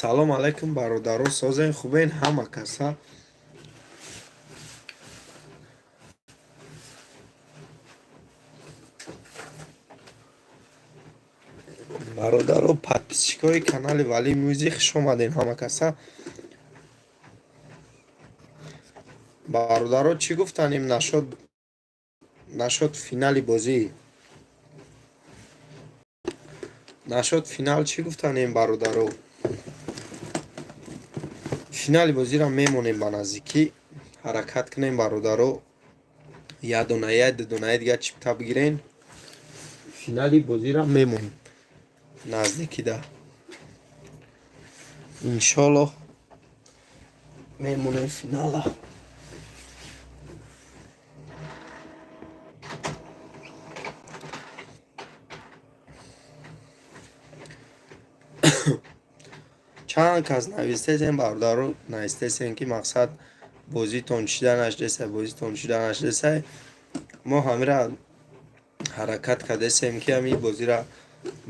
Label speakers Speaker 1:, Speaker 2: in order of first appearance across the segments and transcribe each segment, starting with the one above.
Speaker 1: Салом алайкум, бародаро, созен, хубен ҳама каса? Бародаро, подписчикои канали Вали Мюзик, хуш омадем ҳама каса. Бародаро, чӣ гуфтанем нашод финали бозӣ? Нашод финал чӣ гуфтанем, бародаро? Финали бозиро мемонем ба наздикӣ. Ҳаракат кунем, бародаро. Як дона, як ду донаи дигар чипта бигирен. Финали бозиро мемонем наздикида. Иншоллоҳ, мемонем финала. Чанд кас навистесен, бародаро, навистесен, ки мақсад бозитон чида нашдесай, бозитон чида нашдесай. Мо ҳамира ҳаракат кардесем, ки ҳамин бозиро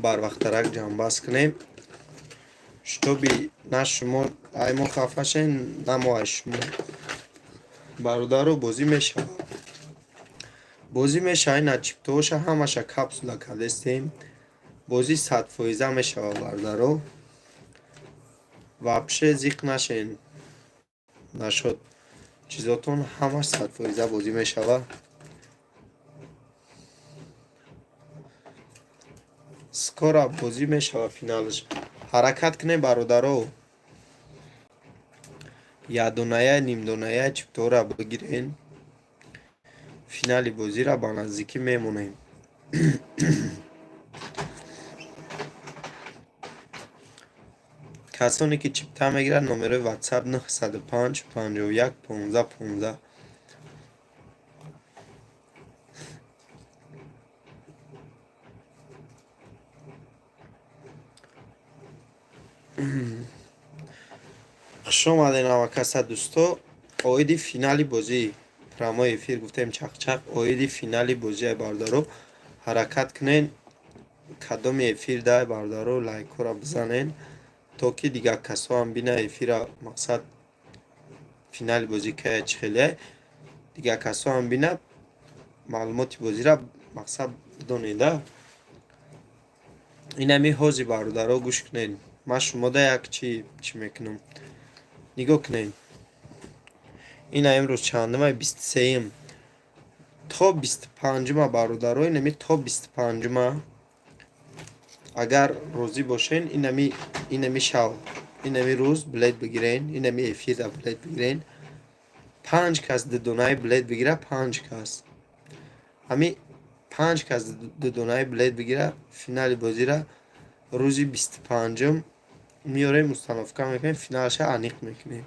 Speaker 1: барвақттарак ҷамъбаст кунем, чтобы на шумо ай мо хафа шен, на мо ай шумо. Бародаро, бозӣ мешавад, бозӣ мешавад. Ина чиптоша ҳамаша капсула кардестем. Бозӣ 100% мешавад, бародаро. Вообще зиқ нашен нашод чизотон, ҳамаш 100% бозӣ мешавад. Скоро бозӣ мешавад финалаш. Ҳаракат кунем, бародаро, якдоная, нимдоная чиптора бигирен. Финали бозиро ба наздикӣ мемонем. Касоне ки чипта мегирад, номерои WhatsApp 905 51 15 15. Хуш омадем ҳамакаса, дӯсто. Оиди финали бозӣ прямой эфир гуфтем, чақчақ оиди финали бозия. Бародаро, ҳаракат кунен, кадоми эфир дай, бародаро, лайкҳоро бизанен, то ки дигар касоам бина эфира. Мақсад, финали бозӣ кая, чӣ хеле дигар касоам бина, маълумоти бозиро мақсад бидонеда. Инами ҳози, бародаро, гӯш кунед, ман шумода як чӣ мекунам. Нигоҳ кунед, ина имрӯз чандума? 23-юм. То 25-ума, бародаро, инами то 25-ума, агар розӣ бошен, инами шав, инами рӯз билет бигирен, инами эфирда билет бигирен. Панҷ кас дудонаи билет бигира, панҷ кас, ҳами панҷ кас дудонаи билет бигира, финали бозира рӯзи 25-ум меорем, установка мекунем, финалаша аниқ мекунем.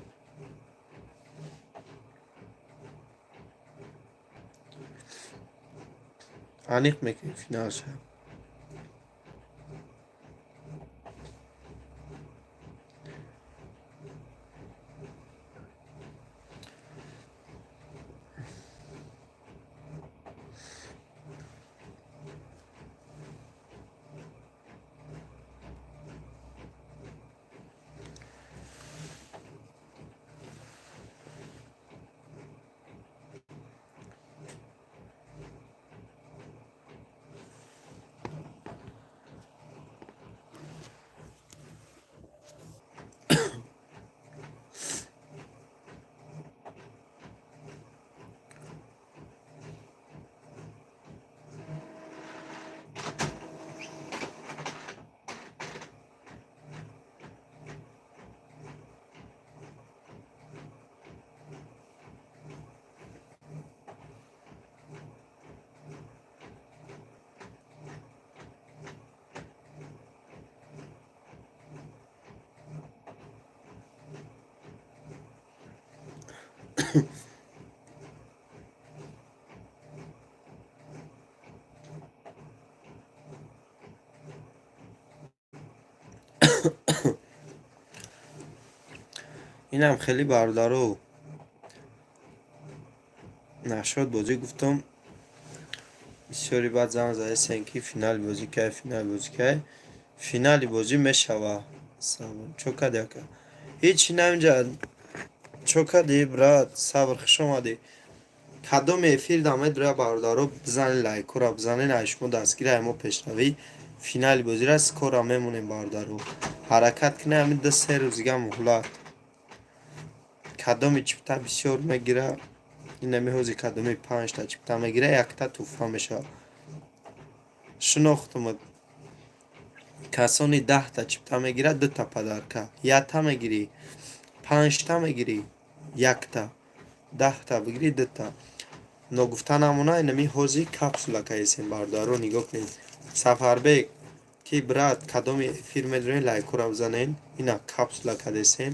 Speaker 1: Аниқ мекунем финалаша. Инам хеле, бародаро, нашод бозӣ гуфтам. Бисёри баъд занг задесен, ки финали бозӣ кай, финали бозӣ кай. Финали бозӣ мешава. Сабр, чо кади, ака? Ҳечи наинҷа. Чо кади, брат? Сабр, хуш омадӣ. Кадоми эфир дамед, бародаро, бизанед, лайкора бизанед. Ай шумо дастгири, ай мо пешравӣ. Финали бозира скоро мемонем, бародаро. Ҳаракат кунед, ҳамин 2-3 рӯз дига муҳлат. Кадоми чипта бисёр мегира, инами ҳози кадоми панҷта чипта мегира, якта тӯҳфа мешавад. Шинохтумад. Касони 10-та чипта мегирад, дута подарка. Якта мегирӣ, панҷта мегирӣ, якта, 10-та бигирӣ, дута. Ногуфта намона, инами ҳози капсула каесем, бародаро, нигоҳ кунед. Сафарбек ки, брат, кадоми эфир медонед, лайкора бизанед. Ина капсула кадесем.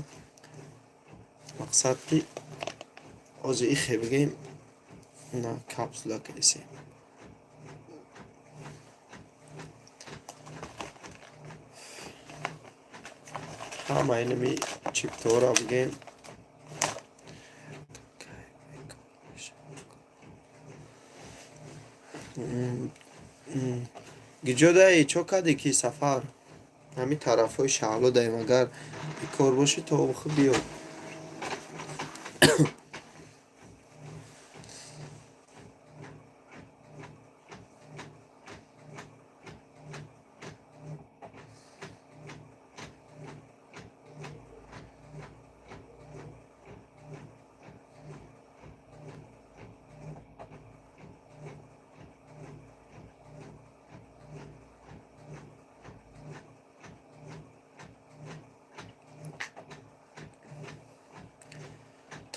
Speaker 1: Мақсад ки ҳозир ихе бигем, ина капсула кадесем. Ҳама инами чиптаҳоро бигем. Гиҷо даи, чо кардӣ ки, Сафар? Ҳамин тарафҳои Шаҳло даем, агар бекор бошӣ, то охир биё.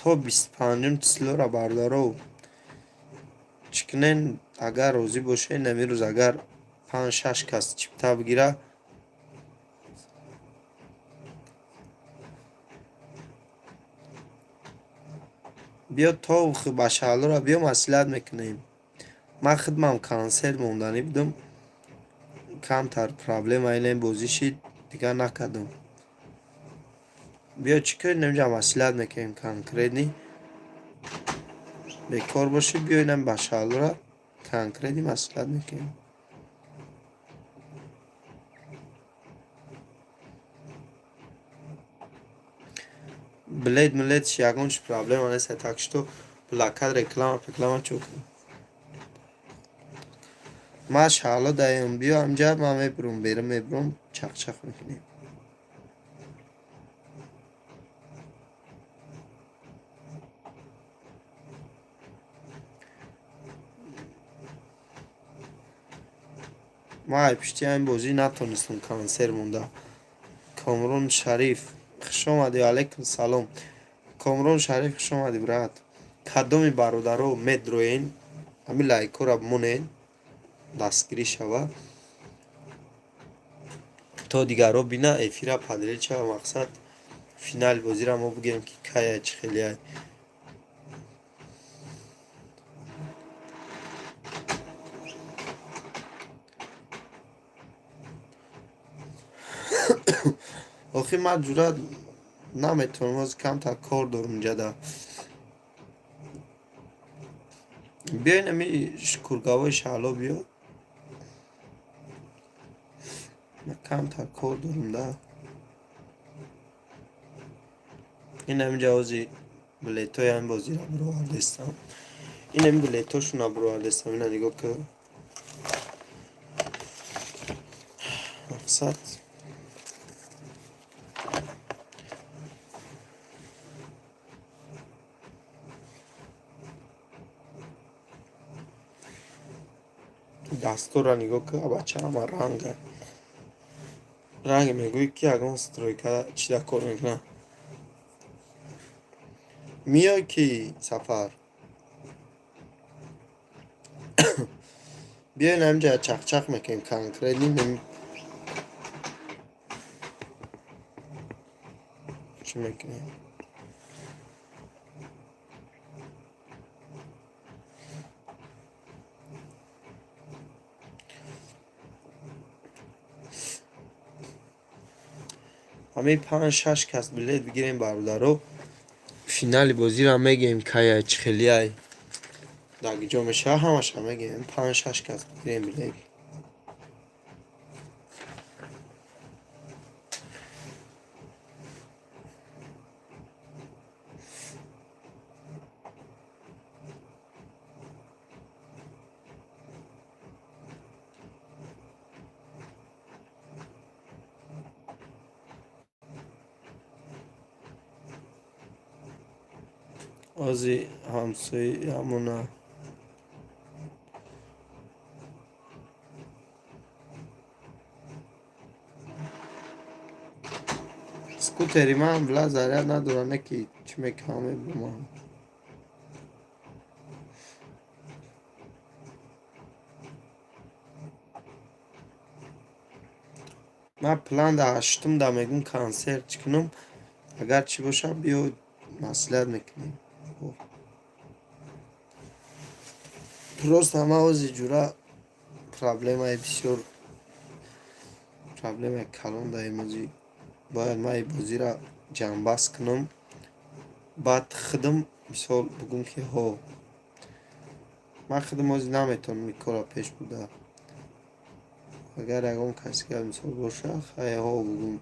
Speaker 1: То 25-ум числора, бародаро, чӣ кунен, агар розӣ бошед, ҳамин рӯз агар панҷ шаш кас чипта бигира. Биё то ба Шаҳлора, биё, маслиҳат мекунем. Ман худмам консерт монданӣ будам, камтар проблема инем бозӣ шид, дигар накардам. Биё, чӣ кунем, инҷа маслиҳат мекунем конкретный. Бекор бошӣ, биё инам ба Шаҳлора, конкретный маслиҳат мекунем. Билет милетш ягон чи проблема нест, так что плакат, реклама пеклама чо кунем. Ман Шаҳло даем, биё ҳамҷа, ман мебурам берун, мебурам, чақчақ мекунем. Ман ай пишти ҳамин бозӣ натонистам, консерт монда. Комрон Шариф, хуш омадӣ, алайкум салом. Комрон Шариф, хуш омадӣ, брат. Кадоми бародаро медроен, ҳамин лайкҳоро монен, дастгирӣ шава, то дигарро бина, эфира поделить шава. Мақсад, финали бозиро мо бигӯем, ки кая, чӣ хелеай. Охир ман ҷуръат наметавонам, ҳозир камтар кор дорам инҷада. Биёин, ами кургавои Шаҳло, биё. Ман камтар кор дорам да. Ин ҳаминҷа ҳози билетҳои ҳамин бозиро бировардестам. Ин ҳамин билетҳошонро бировардестам. Ина нигоҳ кун. Мақсад, дастора нигоҳ кун, бача, ҳама ранга. Ранге мегӯӣ, ки ягон стройка чида кор мекунад. Меой ки, Сафар? Биёин, ҳаминҷа чақчақ мекунем конкретный, чӣ мекунем. Ҳамин панҷ шаш кас билет бигирем, бародаро, финали бозиро мегӯем, кая, чӣ хелиай, дар куҷо мешавад, ҳамаша мегӯем. Панҷ шаш кас бигирем билет. Ози ҳамсоямона. Скутери ман, бла, заряд надорад, не ки чӣ мекунам, мебумам. Ман план да ҳаштум да мегӯм, консерт чӣ кунам, агар чӣ бошад, биё, маслиҳат мекунем. Просто ман ози ҷура проблемаи бисёр, проблемаи калон даем. Ози бояд ман и бозиро ҷамъбаст кунам, баъд худам, мисол, бугӯм, ки ҳо, ман худам ози наметавонам ин корро пеш бурда. Агар ягон каси, мисол, боша, хай, ҳо бугӯм.